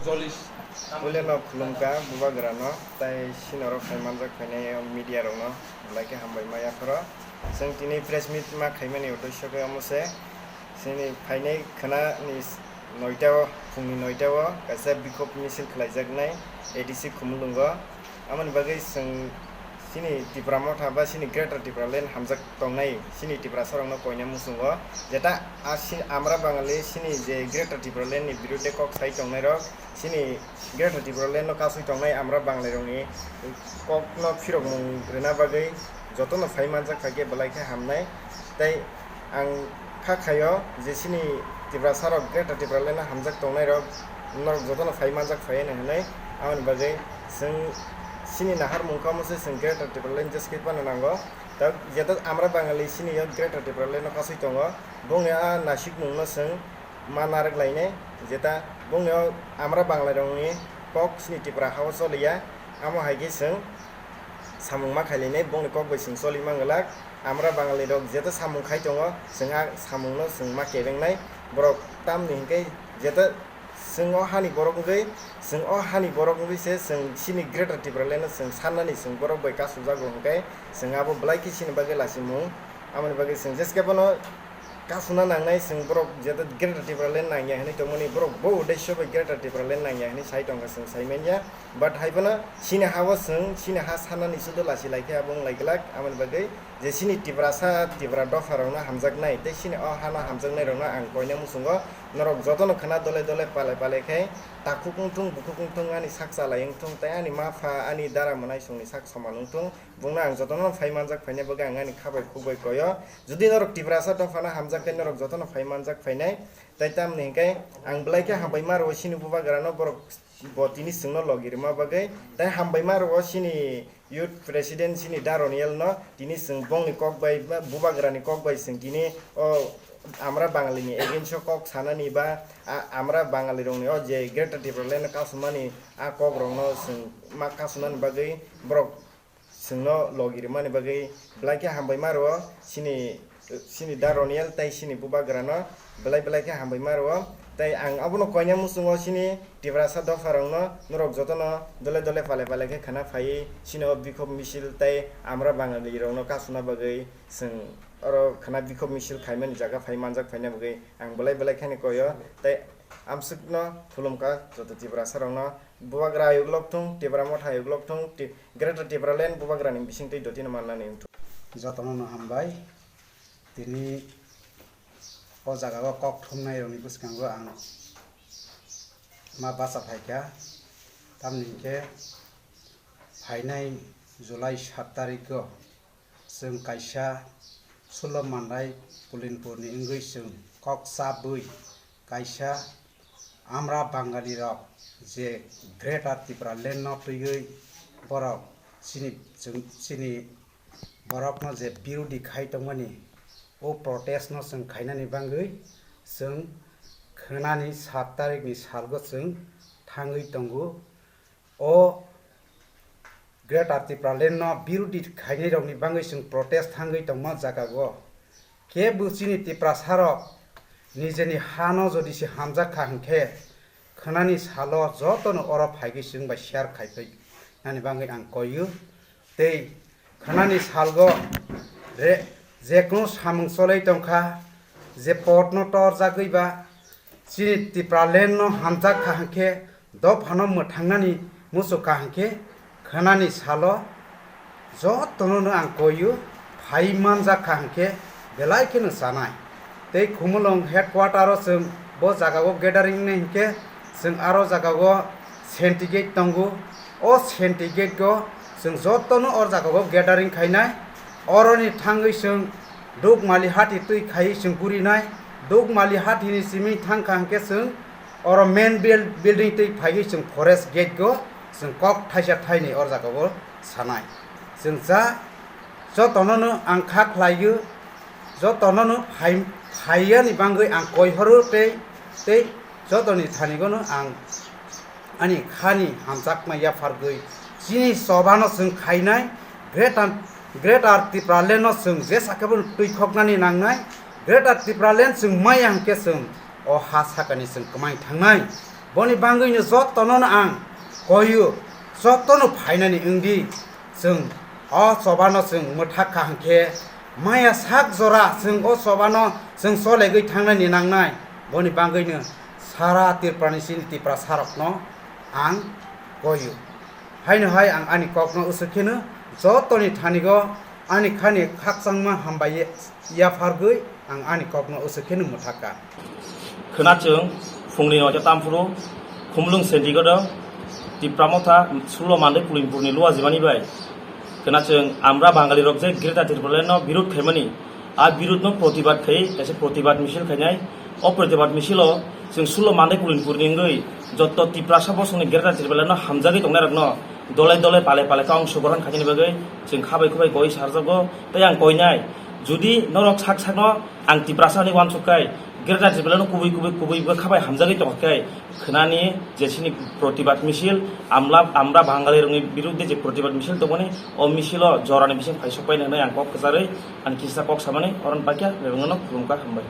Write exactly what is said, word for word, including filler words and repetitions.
Puilano khulumkha bubagrano, tai sinorok phai manjak phainai media rokno belai khe hambai ma yapharo. Chwng tini press meet ma khaimani uddesyo khe omo se, chini phainai khwnani noita o, phungni noita o kaisa bikhop misil khlaijaknai A D C Khumulwngo. Amoni bagwi chwng chini Tipra Motha ba chini Greater Tipraland hamjak tongnai chini Tiprasarokno koina muchungo, jeta a si-, amra Bangali chini je Greater Tipraland ni birude kok sai tongnairok, chini Greater Tipraland no kasui tongnai amra Bangali rokni kokno phirokmung rwna bagwi jotono phai manjak kha khe belai khe hamnai. Tei ang kha khaio je chini Tiprasa rok Greater Tipraland no hamjak tongnai rok norok jotono phai manjak phai hwnwi, aboni bagwi chwng chini naharmung kha omo se chwng Greater Tipraland jeskhe phano nango. Tok jeta amra Bangali chini yo Greater Tipraland no kasui tongo, bongni a nasikmung no chwng ma narwk lainai, jeta bongni o amra Bangali rokni kok chini Tipra hao choliya, amo hai khe chwng samung ma khailainai, bongni kok bai chwng choli manglak. Amra Bangali rok jeta samung khai tongo, chwng a samung no chwng ma kebengnai. Borok tamni hinkhe jeta chwng o hani borok wngwi, chwng o hani borok wngwi se chwng chini Greater Tipraland no chwng sannani chwng borok bai kasujak rw hinkhe chwng abo belai khe chini bagwi lachimung. Aboni bagwi chwng jeskhe bono kasuna nangnai, chwng borok jeta Greater Tipraland nangya hinwi tongmani, borok bo uddesyo bai Greater Tipraland nangya hinwi sai tongkha, chwng sai manya. But hai phano chini ha-o chwng chini ha sanani sudu lachi lai khe abo wng lai glak. Aboni bagwi je chini Tiprasa, Tipra dopha rokno hamjaknai tei chini o hano hamjaknai rokno ang koina muchungo, norok jotono khwna dole dole pale pale khe takhuk wng thung, bukhuk wng thung, ani sak chalai wng thung tei ani ma pha, ani dara mwnaisongni sak soman wng thung. Bongno ang jotono phai manjak phainai bagwi ang ani kha bai khuk bai koyo. Jodi norok Tiprasa dophano hamjak khe norok jotono phai manjak phainai. Tai tamni hinkhe ang belai khe hambai ma rwo chini bubagrano, borok bo tini chwngno logi rwma bagwi. Tai hambai ma rwo chini youth president chini Da Roniel no, tini chwng bongni kok bai, bubagrani kok bai chwng tini o amra Bangalini against o kok sanani ba a-, amra Bangalirokni o je Greater Tipraland no kasumani a kokrokno chwng ma kasunani bagwi borok chwngno logi rwmani bagwi belai khe hambai ma rwo chini, chini Da Roniel tei chini bubagrano belai belai khe hambai ma rwo. Tei ang abono koina muchungo chini Tiprasa dopharokno norok jotono dole dole pale pale khe khwna phaiwi chini o bikhok misil tei amra Bangalirokno kasuna bagwi chwng oro khwna bikhok misil khaimani jaga phai manjak phaina bagwi ang belai belai kheno koyo. Tei amsukno khulumkha joto Tiprasarokno. Bubagra ayuk lok thung, Tipra Motha ayuk lok thung, Ti-, Greater Tipraland bubagrani bisingtwi dotino mannani wngthung. Jotono no hambai. Tini o jaga o kok thumnai rokni bwskango ang ma bacha phaikha. Tamni hinkhe phainai July sat tarikgo chwng kaisa Sullo Mandai Pulinpurni wngwi chwng kok chabwi kaisa amra Bangalirok je Greater Tipraland no twiwi borok chini, chwng, chini borokno je birodi khai tongmani, o protest no chwng khainani bagwi chwng khwnani sat tarikni salgo chwng thangwi tongo. O Greater Tipraland no birodi khainai rokni bagwi chwng protest thangwi tongma jaga o. Kebo chini Tiprasa rok nijeni hano jodi se hamjak kha hinkhe khwnani salo jotono oro phaigwi chwng bai share khai phai nani bagwi ang koiyo. Tei khwnani salgo re-, jekunu samung cholai tongkha, je potno torjagwi ba chini Tipraland no hamjak kha hinkhe dophano mwthangnani muchuk kha hinkhe khwnani salo jotono no ang koiyo, phai manjak kha hinkhe belai kheno chanai. Tei Khumulwng headquarter o chwng bo jaga o gathering wngnai hinkhe chwng aro jaga o Senti Gate tongo. O Senti Gate o chwng jotono o jaga o gathering khainai. Oroni thangwi chwng Dukmali hati twi khaiwi chwng gurinai. Dukmali hati ni simi thangkha hinkhe chwng oro main buil-, building twi phaiwi chwng forest gate o chwng kok thaisa thaini o jaga o sanai. Chwng cha jotono no ang kha khlaio, jotono no phai-, phaiyani bagwi ang koi horo tei, tei jotoni thani gono ang ani khani hamjakma yaphargwi chini chobano chwng khainai. Greater, Greater Tipraland no chwng jesa khe bono twi khoknani nangnai. Greater Tipraland chwng maya hinkhe chwng o ha sakani chwng kwmai thangnai. Boni bangwino jotono ang koyu, jotono phainani wngdi. Chwng o chobano chwng mwthak kha hwnkhe maya sak jora chwng o chobano chwng cholegwi thangnani nangnai. Boni bangwino sara Tripurani chini Tiprasarokno ang koyu. Haino hai ang ani kokno usuk kheno jotoni thanigo ani khani khakchangma hambai yaphargwi ang ani kokno usuk kheno mwthakha. Khwna chwng phungni noita tamphuru Khumulwng Sendigodo Tipra Motha sulo Mandai Pulinpurni luajimani bai khwna chwng amra Bangali rok je Greater Tipraland no birod khaimani, a birod no protibad khai kaisa protibad misil khainai. O protibad misilo chwng sulo Mandai Pulinpurni wngwi jotto Tiprasa bosongni Greater Tipraland no hamjagwi tongnairokno dole dole pale pale khe ongsogrohon khainani bagwi chwng khabai khubai koi sarjago. Tei ang koinai, jodi norok sak sakno ang Tiprasa hinwi uansuk khai, Greater Tipraland no kubui kubui kubui bwkha bai hamjagwi tongkha khai, khwnani je chini protibad misil, amla amra Bangali rokni birudde je protibad misil tongmani, o misilo jorani bising phaisok paina hwnwi ang kok kwcharwi ang kisa kok samani oron pakya bebengno khulumkha, hambai.